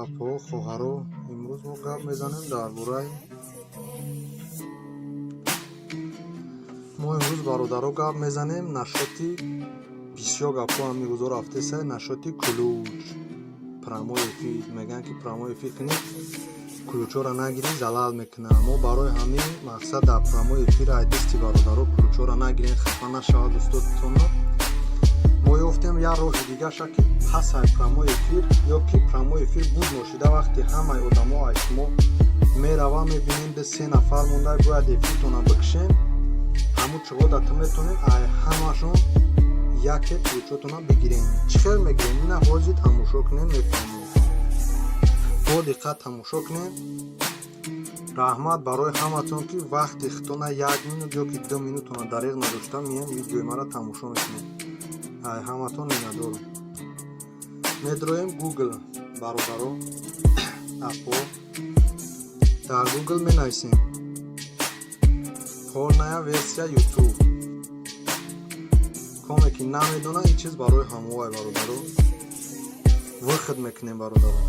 Апо, хоҳаро, имрӯз мо гап мезанем дар бораи, мо имрӯз, бародаро, гап мезанем нашоти бисёр гапҳо ҳамин рӯзо рафтеса, нашоти ключ, прямой эфир. Мегӯянд, ки прямой эфир кунӣ, ключҳоро нагирӣ, залал мекунад. Мо барои ҳамин мақсад дар прямой эфир ай дасти бародаро ключҳоро нагирем, хафа нашавад устодтона. Мо ёфтем як роҳи дигаша, ки пас ай прямой эфир ё ки прямой эфир буд ношида, вақте ҳамаи одамо ай шумо мерава, мебинем, ду се нафар монда, бояд эфиртона бикушем. Ҳамун чиғода ту метонед ай ҳамашон яке ключотона бигирем. Чӣ хел мегирем, ина ҳозир тамошо кунем, мефаҳмем. Бо диққат тамошо кунем. Раҳмат барои ҳаматон, ки вақти худтона як минут ё ки 2 минутона дареғ надошта, мием, видеои маро тамошо мекунем. Ай ҳаматон миннатдорам. Медроем Google, бародаро, апо. Дар Google менависем «полная версия YouTube». Коме ки намедона, ин чиз барои ҳамоай, бародаро. Выход мекунем, бародаро.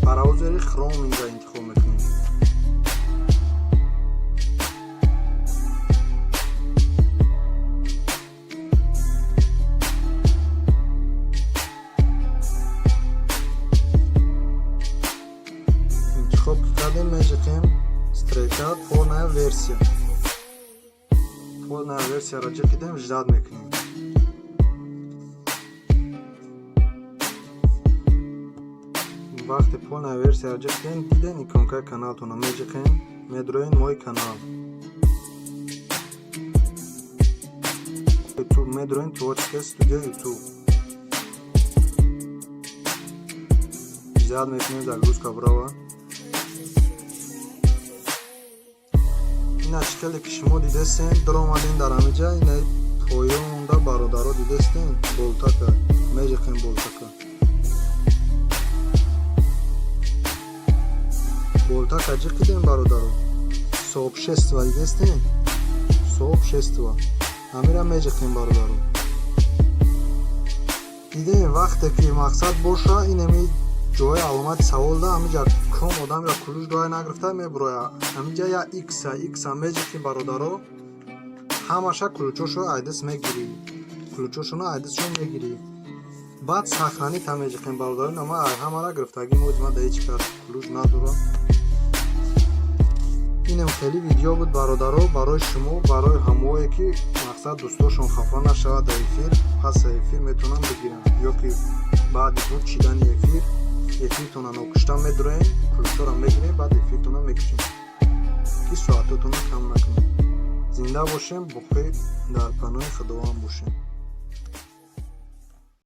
Браузери Chrome инҷа интихоб мекунем. Интихоб кардем, меҷиқем стрелка «полная версия». «Полная версияро ҷиқидем, ждать мекунем. Вақте полная версияро ҷиқидем, диден иконкаи каналтона, меҷиқем, медроем «Мой канал», YouTube, медроем «Творческая студия YouTube». Ждать мекунем, загрузка брава. Ина, чӣ хеле ки шумо дидестен, даромадем дар ҳамиҷа. Ина, поён монда, бародаро, дидестен, болтака меҷиқем. Болтака, болтака ҷиқидем, бародаро. «Сообщество» дидестен, «Сообщество», ҳамира меҷиқем, бародаро. Дидем, вақте ки мақсад боша, инами ҷои аломати савол да, ҳамиҷа ком одамро ключ доя нагирифта мебуроя. Ҳамиҷа я икса, икса меҷиқи, бародаро. Ҳамаша ключошо айдис мегирӣ, ключошоно айдисшон мегирӣ. Баъд «Сохранить» меҷиқем, бародаро. Ма ай ҳамара гирифтагӣ, мози ма да ҳеҷ кас ключ надорам. Инам хеле видео буд, бародаро, барои шумо, барои ҳамое ки мақсад дӯстошон хафа нашавад дар эфир. Пас эфир метавонам бигирам ё ки баъди буд чидани эфир, эфиртона нокушта медуроем, ключҳоро мегирем, баъд эфиртона мекушем, ки соатотона кам накунем. Зинда бошем, боқӣ дар паноҳи Худованд бошем.